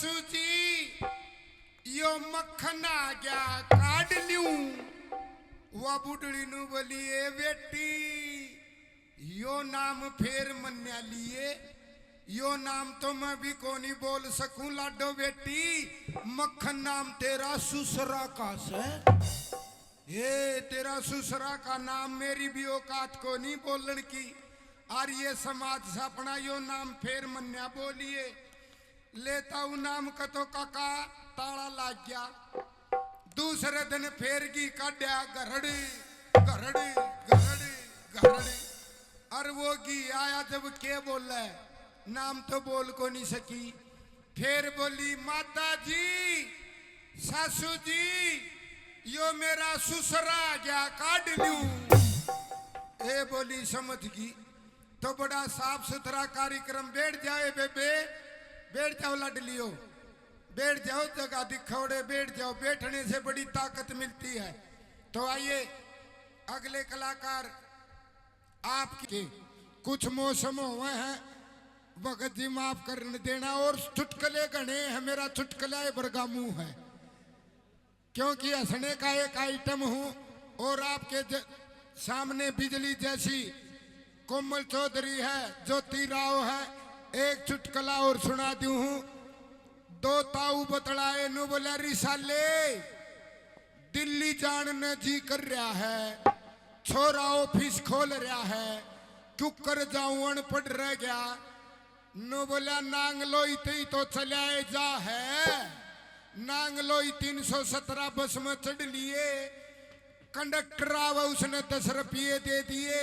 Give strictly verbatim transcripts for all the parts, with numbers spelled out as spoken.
सासू जी, यो मक्खन आ गया, काट ल्यूं। वा बुढ़ड़ी नू बोली, ए बेटी, यो नाम फेर मन्या लिए, यो नाम तो मैं भी कोनी बोल सकूं। लाडो बेटी, मक्खन नाम तेरा सुसरा का सै। हे, तेरा सुसरा का नाम मेरी भी औकात कोनी बोलण की। और ये समाज से अपना यो नाम फेर मन्या बोलिए। ले ताऊ नाम का तो काका ताला लाग गया। दूसरे दिन फेर घी काड्या, घरड़ी, घरड़ी, घरड़ी, घरड़ी। अर वो घी आया जब के बोले, नाम तो बोल कोनी सकी। फेर बोली, माता जी, सासू जी, यो मेरा सुसरा आ गया, काट ल्यूं। ए बोली, समझ गई। तो बड़ा साफ सुथरा कार्यक्रम। बैठ जाओ बेबे, बैठ जाओ लाडलियो, बैठ जाओ, जगह दिखौड़े बैठ जाओ, बैठने से बड़ी ताकत मिलती है। तो आइए, अगले कलाकार आपके कुछ मौसम हुए हैं, भगत जी माफ करने देना, और चुटकले घणे हैं, मेरा चुटकला ए बरगा मुंह है। क्योंकि हंसने का एक आइटम हूँ और आपके ज-, सामने बिजली जैसी कोमल चौधरी है, ज्योति राव है, एक चुटकुला और सुना दूँ हूँ। दो ताऊ बतलाए, नू बोला, रिसाले, दिल्ली जान ने जी कर रहा है, छोरा ऑफिस खोल रहा है, क्यों कर जाऊं, अनपढ़ रह गया। नो बोला, नांगलोई ते ही तो चलाए जा है। नांगलोई तीन सौ सत्रह बस में चढ़ लिए, कंडक्टर आवे, उसने दस रुपये दे दिए,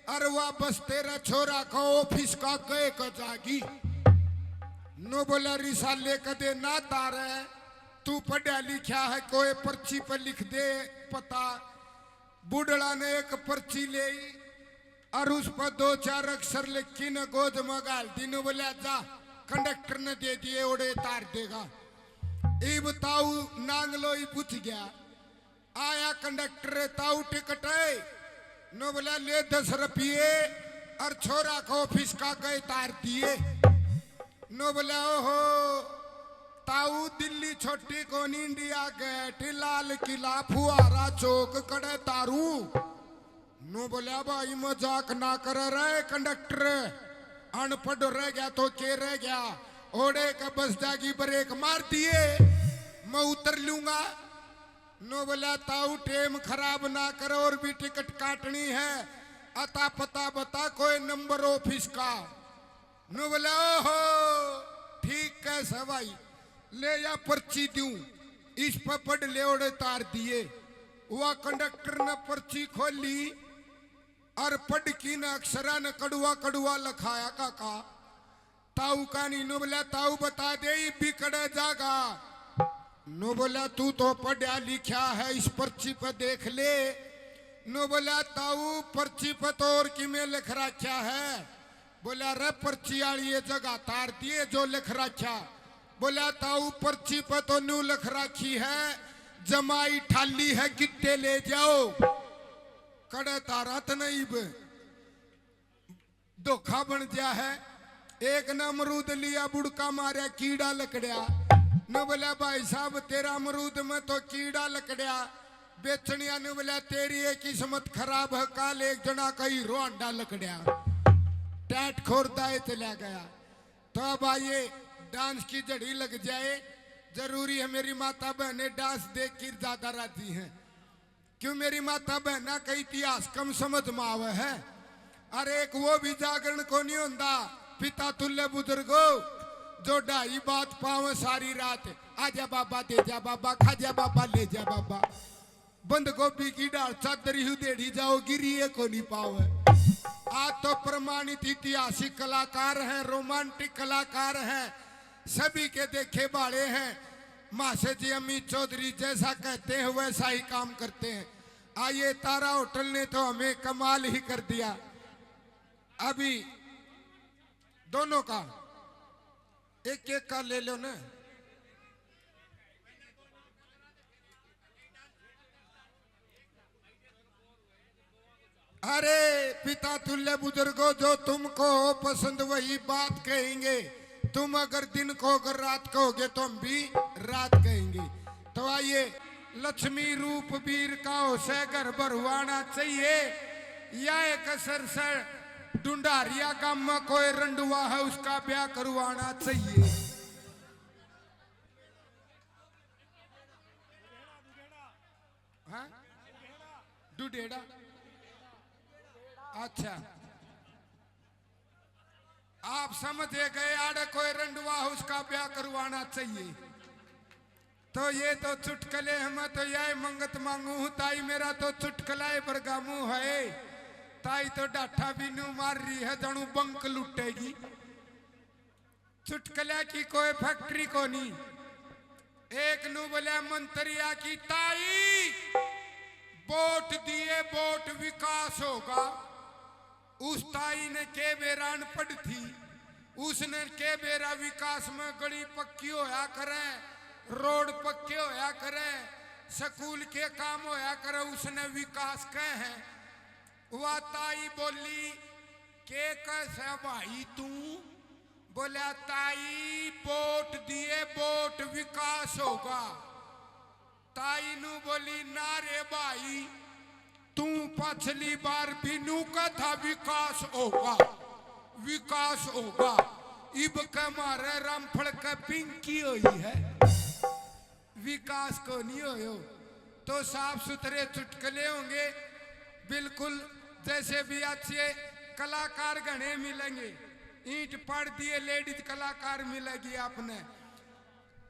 और वह बस तेरा छोरा का ऑफिस का गए का जागी। नो बोला, रिसाले कदे ना तारे, तू पढ़ा लिखा है, कोई पर्ची पर लिख दे पता। बुढ़ड़ा ने एक पर्ची ले और उस पर दो चार अक्षर लिखी न गोद में घाल दी, न बोला, जा, कंडक्टर ने दे दिए, ओड़े तार देगा। इब ताऊ नांगलोई बुझ गया। आया कंडक्टर, ताऊ टिकट है, न बोला, ले दस रुपये और छोरा का ऑफिस का गए तार दिए। नो बोला, ओहो, ताऊ दिल्ली छोटी कोनी, इंडिया गेट, लाल किला, फुहारा चौक, कड़े तारू। नो बोला, भाई मजाक ना कर रहे कंडक्टर, अनपढ़ रह गया तो के रह गया, ओड़े का बस जागी ब्रेक मार दिए, मैं उतर लूंगा। नो बोला, ताऊ टेम खराब ना कर, और भी टिकट काटनी है, अता पता बता कोई नंबर ऑफिस का। नु बोला, ओहो, ठीक कैसे भाई, ले या पर्ची दूं, इस पर पढ़ ले, ओड़े तार दिए। वह कंडक्टर ने पर्ची खोली और पढ़ की न अक्षरा न कड़वा कड़वा लिखाया काका। ताऊ कानी नु बोला, ताऊ बता दे, इब भी कड़े जागा। नु बोला, तू तो पढ़ा लिखा है, इस पर्ची पर देख ले। नु बोला, ताऊ पर्ची पर तो और किमें लिख रखा है। बोला, रे पर्ची आली ये जगह तार दिए जो लिख रखा। बोला, ताऊ पर्ची पर तो न्यू लिख रखी है, जमाई ठाली है, गिट्टे ले जाओ। कड़े तारा त नहीं बे। धोखा बन गया है। एक ने अमरूद लिया, बुड़का मारया, कीड़ा लकड़या। नु बोला, भाई साहब, तेरा अमरूद में तो कीड़ा लकड़या। बेचनिया ने बोला, तेरी एक किस्मत खराब है, काल एक जना का हीरो हांडा लकड़या, टैट खोरदा है, चला गया। तो अब आइए, डांस की झड़ी लग जाए, जरूरी है मेरी माता बहनें डांस देख के ज्यादा राजी हैं। क्यों मेरी माता बहना का इतिहास कम समझ में आवे है? अरे एक वो भी जागरण को नहीं होंदा, पिता तुल्य बुजुर्गो, जो ढाई बात पावे सारी रात, आजा बाबा, दे जा बाबा, खा जा बाबा, ले जा बाबा। बंद गोभी की डाल चादर ही उधेड़ी जाओ, गिरी ये को नहीं पावे। आज तो प्रमाणित ऐतिहासिक कलाकार हैं, रोमांटिक कलाकार हैं, सभी के देखे भाले हैं। मासे जी अमित चौधरी जैसा कहते हैं वैसा ही काम करते हैं। आइए, तारा होटल ने तो हमें कमाल ही कर दिया। अभी दोनों का एक एक का ले लो ना। अरे पिता तुल्य बुजुर्गों, जो तुमको हो पसंद वही बात कहेंगे। तुम अगर दिन को अगर रात कहोगे तो हम भी रात कहेंगे। तो आइए, लक्ष्मी रूप वीर का हो सै घर भरवाना चाहिए। या एक असर सै ढुंढारिया गाम में कोई रंडुआ है, उसका ब्याह करवाना चाहिए। हाँ? डुडेड़ा। अच्छा, आप समझ गए, आड़े कोई रंडुआ हो, उसका ब्याह करवाना चाहिए। तो ये तो चुटकले हैं, मैं तो यही मंगत मांगू हूँ, ताई मेरा तो चुटकला ही बरगा मुंह है। ताई तो डाठा भी नू मार रही है, जानू बंक लुटेगी। चुटकले की कोई फैक्ट्री कोनी। एक नू बोले मंत्रिया की, ताई, वोट दिए, वोट विकास होगा। उस ताई ने के बेरा अनपढ़ थी, उसने के बेरा विकास में गली पक्की होया करे, रोड पक्के होया करे, स्कूल के काम होया करे, उसने विकास कहे है। वा ताई बोली, "के कैसा भाई तू?" बोला, "ताई, वोट दिए, वोट विकास होगा।" ताई नू बोली, "ना रे भाई, तू पछली बार भी नू का था विकास होगा, विकास होगा। इब के मारे रामफल के पिंकी हुई है।" विकास को नहीं होयो। तो साफ सुथरे चुटकले होंगे, बिल्कुल जैसे भी अच्छे कलाकार घने मिलेंगे। ईंट पड़ दिए लेडीज कलाकार मिलेगी आपने,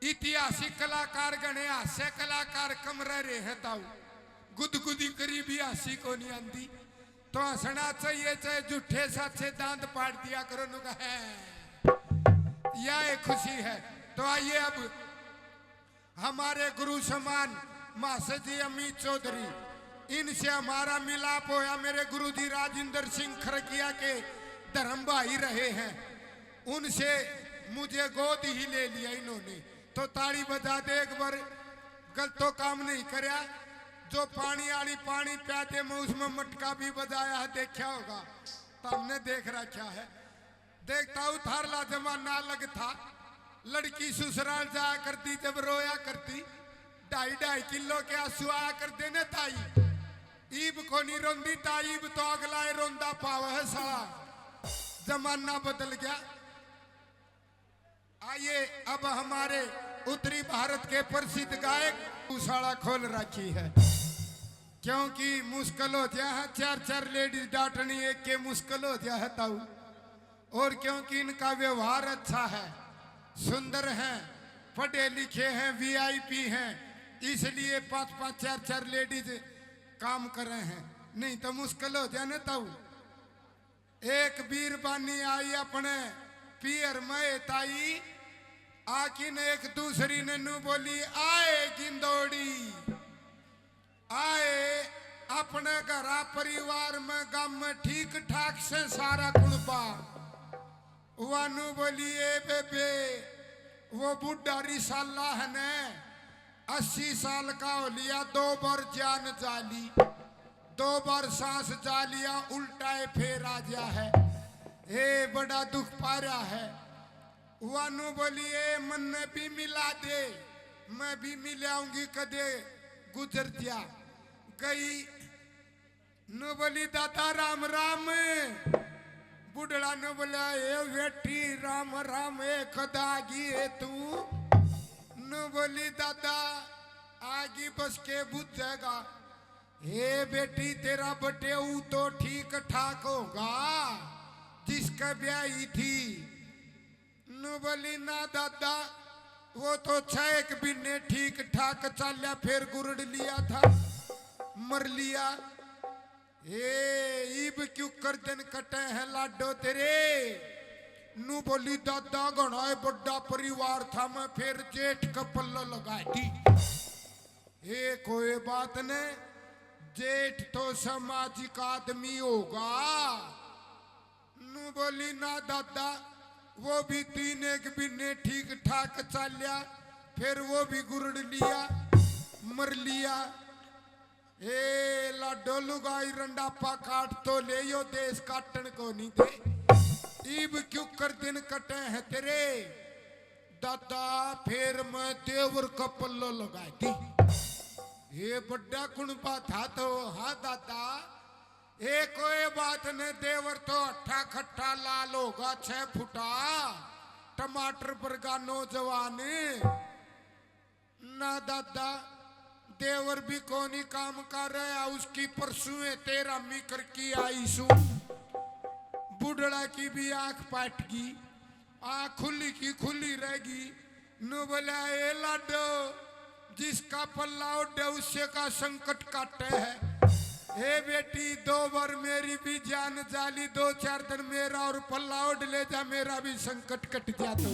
ऐतिहासिक कलाकार घने, हास्य कलाकार कम रह रहे हैं ताऊ, गुदगुदी करी भी हंसी को नहीं आंदी। तो हंसना चाहिए, चाहे झूठे साचे दांत पाड़ दिया करो, नुका है। यह एक खुशी है। तो आइए अब हमारे गुरु समान महाशय जी अमित चौधरी, इनसे हमारा मिलाप होया। मेरे गुरु जी राजेंद्र सिंह खरकिया के धर्म भाई रहे हैं, उनसे मुझे गोद ही ले लिया इन्होंने। तो ताली बजा दे एक बार, गलत तो काम नहीं करया। जो पानी आली पानी प्यादे में उसमें मटका भी बजाया है, देखा होगा, तो हमने देख रखा है। देखता हूँ थारला जमाना अलग था, लड़की ससुराल जाया करती जब रोया करती, ढाई ढाई किलो के आंसू आया करते ने ताई। ईब कोनी रोंदी ताई, ईब तो अगला ही रोंदा पाव है साला, जमाना बदल गया। आइए अब हमारे उत्तरी भारत के प्रसिद्ध गायक उसाला खोल रखी है, क्योंकि मुश्किल हो जाए है चार चार लेडीज डांटनी, एक के मुश्किल हो जाए है ताऊ। और क्योंकि इनका व्यवहार अच्छा है, सुंदर हैं, पढ़े लिखे हैं, वीआईपी हैं, इसलिए पांच पांच चार चार लेडीज काम कर रहे हैं, नहीं तो मुश्किल हो जाए ना ताऊ। एक बीरबानी आई अपने पीहर में ताई, आकिन एक दूसरी ने नू बोली, "आए गिंदोड़ी, आए, अपने घरा परिवार में, गाम में ठीक ठाक से सारा कुणबा?" वा नू बोली, "ए बेबे, वो बूढ़ा रिसाला है ने, अस्सी साल का हो लिया, दो बार जान जा ली, दो बार सांस जा लिया, उल्टा ए फेर आ गया है। ए बड़ा दुख पा रहा है।" वा नू बोली, "ए मन्ने भी मिला दे, मैं भी मिल आऊंगी, कदे गुजर दिया।" गई नू बोली, "दादा राम राम।" बुढ़ड़ा नू बोला, "ए बेटी राम राम, ए कदा आगी है तू?" नू बोली, "दादा आगी बस के बुझेगा।" "हे बेटी, तेरा बटेऊ तो ठीक ठाक होगा जिसके ब्याही थी।" नू बोली, "ना दादा, वो तो छह एक महीने ठीक ठाक चाल्या, फिर गुरड़ लिया था, मर लिया।" "ए, इब क्यों कर दिन कटे हैं लाडो तेरे?" नू बोली, "दादा घणा ही बड़ा परिवार था, मैं फिर जेठ का पल्ला लगा दी।" "ए, कोई बात नहीं, जेठ तो सामाजिक आदमी होगा।" नू बोली, "ना दादा, वो भी तीन एक महीने ठीक ठाक चाल्या, फिर वो भी गुरड़ लिया, मर लिया।" "ए लाडो, लुगाई रंडापा काट तो ले, यो देश काटन को नहीं दे।" ईब क्यूकर दिन कटे हैं तेरे दादा, फेर मैं देवर का पल्लो लगा दी। ये बड्डा कुणबा था तो, हाँ दादा, ए कोई बात ने, देवर तो अट्ठा खट्टा लाल होगा, छह फुटा टमाटर बरगा नौजवान। ना दादा, देवर भी कोनी काम कर रहा, उसकी परसुए तेरा मी करके आई सू। बुढ़ड़ा की भी आंख पाट गई, आंख खुली की खुली रहेगी। नु बोला, ए लाडो, जिसका पल्ला ओढ़े उससे का संकट काटे है। हे बेटी, दो बार मेरी भी जान जाली, दो चार दिन मेरा और पल्ला ओढ़ ले जा, मेरा भी संकट कट जा। तो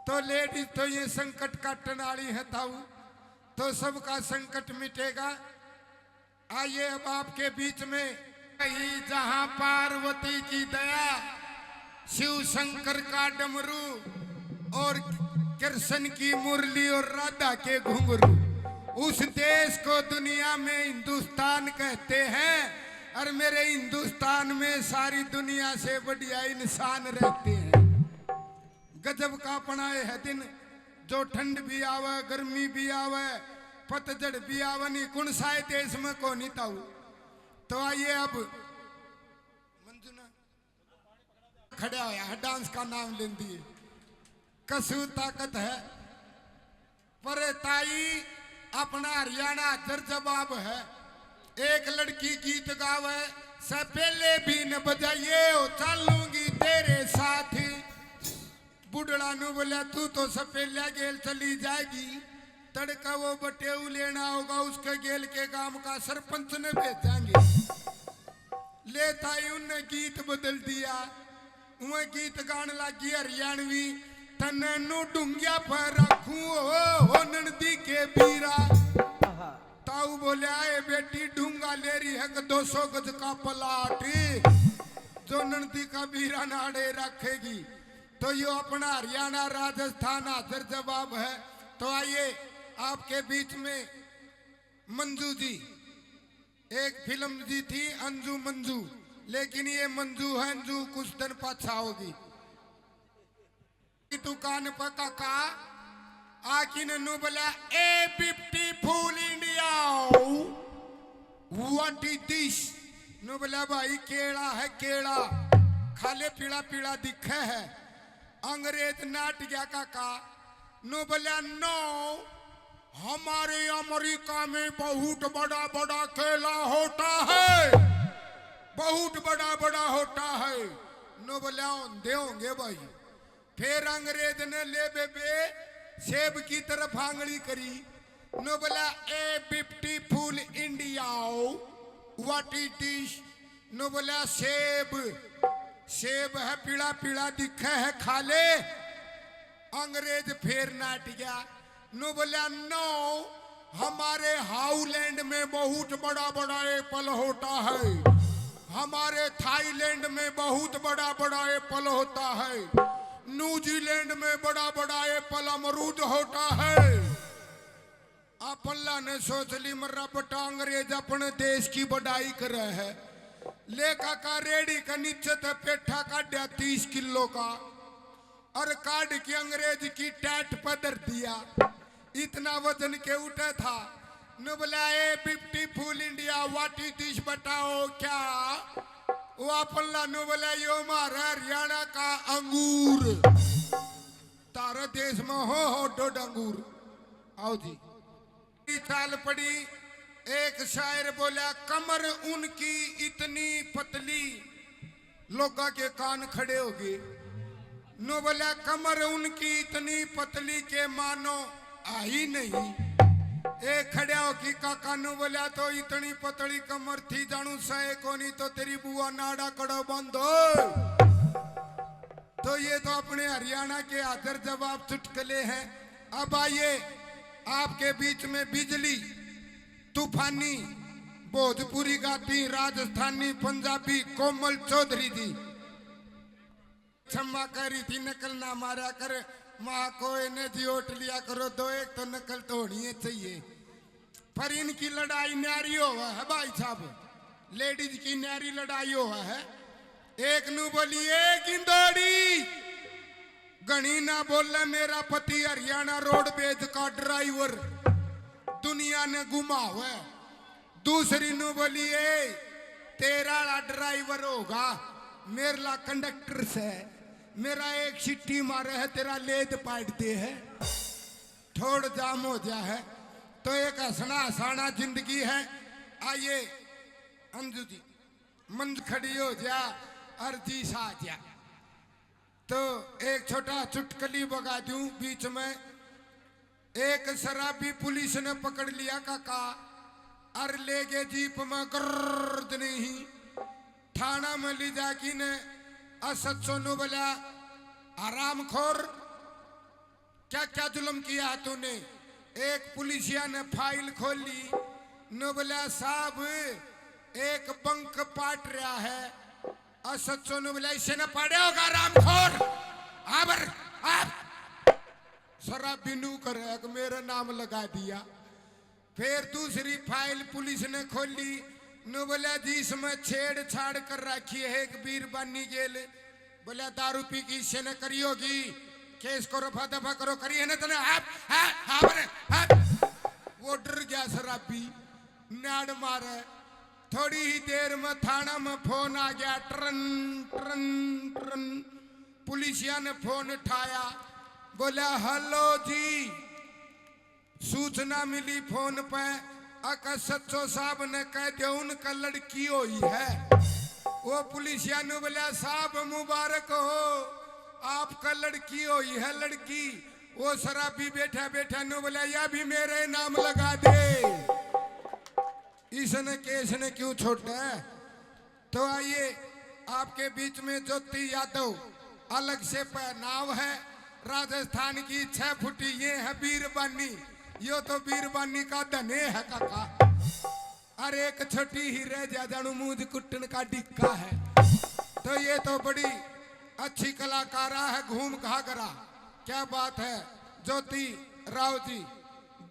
तो लेडीज तो ये संकट काटने वाली है ताऊ, तो सबका संकट मिटेगा। आइए अब आपके बीच में ही जहां पार्वती की दया, शिव शंकर का डमरू और कृष्ण की मुरली और राधा के घुंघरू, उस देश को दुनिया में हिंदुस्तान कहते हैं। और मेरे हिंदुस्तान में सारी दुनिया से बढ़िया इंसान रहते हैं। गजब का अपना ये है दिन, जो ठंड भी आवे, गर्मी भी आवे, पतझड़ भी आवे, नहीं कौन सा है देश में को नहीं ताऊ। तो आइए अब मंजू ना खड़ा होया है, डांस का नाम लेंदी है, कसू ताकत है। पर ताई, अपना हरियाणा हाजर जवाब है। एक लड़की गीत गावे, सपेले भी न बजाइए, ओ चालूंगी तेरे साथ। बुढ़ड़ा नु बोला, तू तो सपेल्या गेल चली जाएगी, तड़का वो बटेऊ लेना होगा, उसके गेल के गांव का सरपंच ने भेजांगे। ले ताई, उनने गीत बदल दिया। वह गीत गान लागी हरियाणवी, तन्ने नू डूंगिया पर रखूं ओ, ओ ननदी के बीरा। ताऊ बोल्या, ए बेटी, डूंगा ले रही है कि दो सौ गज का प्लाट, जो ननदी का बीरा नाड़े रखेगी। तो यो अपना हरियाणा, राजस्थान हाजर जवाब है। तो आइए, आपके बीच में मंजू जी, एक फिल्म जी थी अंजू मंजू, लेकिन ये मंजू है अंजू, कुछ दिन पाछा होगी। दुकान पर काका आकिन नु बोला, a beautiful India, what is this? नु बोला, भाई केला है, केला, खाले पीला पीला दिखे है। अंग्रेज नाट गया काका, नु बोला, नो, हमारे अमेरिका में बहुत बड़ा बड़ा केला होता है, बहुत बड़ा बड़ा होता है। नो बोला, होंदे होंगे भाई। फिर अंग्रेज ने ले बेबे सेब की तरफ आंगली करी, नो बोला, a beautiful India, what is this? No बोला, सेब, सेब है, पीला पीला दिखे है, खा ले। अंग्रेज फेर नाट गया। नो बोला, नो, हमारे हाउलैंड में बहुत बड़ा बड़ा एप्पल होता है, हमारे थाईलैंड में बहुत बड़ा बड़ा एप्पल होता है, न्यूजीलैंड में बड़ा बड़ा एप्पल अमरूद होता है। अपन ला ने सोच ली, मर्रा बटा अंग्रेज अपने देश की बड़ाई करे है। ले काका रेड़ी के नीचे ते पेठा काढ़या तीस किलो का, और काढ़ के अंग्रेज की टैट पर धर दिया। इतना वजन के उठे था। नु बोला, a beautiful India, what is this? बताओ क्या? वो अपन ला नु बोला, यो मारा हरियाणा का अंगूर। तारा देश में हो हो डोड अंगूर। आओ जी। चाल पड़ी। एक शायर बोला, कमर उनकी इतनी पतली, लोगा के कान खड़े हो गए। नो बोला, कमर उनकी इतनी पतली के मानो आई नहीं। ए खड़ा हो की काका नु बोला, तो इतनी पतली कमर थी, जानू सहे कोनी तो तेरी बुआ नाड़ा कड़ो बंद हो। तो ये तो अपने हरियाणा के आदर जवाब चुटकुले हैं। अब आइए, आपके बीच में बिजली तूफानी भोजपुरी गाती राजस्थानी पंजाबी कोमल चौधरी जी। क्षमा करी थी, नकल ना मारा कर, माँ को इन्हें जी ओट लिया करो, दो एक तो नकल तो होनी ही चाहिए। पर इनकी लड़ाई न्यारी होवा है भाई साहब, लेडीज की न्यारी लड़ाई होवा है। एक नू बोली, "ए गिंदोड़ी, घणी ना बोले, मेरा पति हरियाणा रोडवेज का ड्राइवर दुनिया ने घुमावे।" दूसरी नू बोली, "ए, तेरा ला ड्राइवर होगा, मेरे ला कंडक्टर से, मेरा एक सिट्टी मारे है, तेरा लेद पाट दे है, ठोड़ जाम हो जा है।" तो एक हंसना हंसाना जिंदगी है। आइए अंजू जी, मंद खड़ी हो जा और जी सा जा। तो एक छोटा चुटकली बगा दूं बीच में। एक शराबी पुलिस ने पकड़ लिया काका, और ले गए जीप में गर्द नहीं, थाना में ले जाके ने एसएचओ नू बोला, "हरामखोर, क्या क्या जुल्म किया है तूने?" एक पुलिसिया ने फाइल खोली, नू बोला, "साहब, एक बंक पाट रहा है।" एसएचओ नू बोला, "इसे ने पाड़े होगा हरामखोर, आबर, आप।" शराबी नू करे कि मेरा नाम लगा दिया। फिर दूसरी फाइल पुलिस ने खोली, नू बोला, "जी, इसमें छेड़छाड़ कर रखी है एक बीरबानी गेल।" बोला, "दारू पी के इसे ने करी होगी, केस को रफा दफा करो, करी है ना तने?" आप, आप, आप रे, आप। वो डर गया शराबी, नाड़ मारे। थोड़ी ही देर में थाना में फोन आ गया, ट्रन, ट्रन, ट्रन। पुलिसिया ने फोन उठाया, बोला, "हेलो जी, सूचना मिली फोन पे, अक एसएचओ साहब ने कह दिया उनका लड़की हुई है।" वो पुलिसिया ने बोला, "साहब मुबारक हो, आपका लड़की हुई है लड़की।" वो शराबी बैठा बैठा ने बोला, "या भी मेरे नाम लगा दे, इसने केस ने क्यों छोड़ा है?" तो आइए, आपके बीच में ज्योति यादव, अलग से पहनाव है, राजस्थान की छह फुटी, ये है बीरबानी। यो तो बीरबानी का धने है काका। अरे एक छोटी ही रह जा, जानू मूंज कुट्टन का डिक्का है। तो ये तो बड़ी अच्छी कलाकारा है, घूम घाघरा। क्या बात है ज्योति राव जी।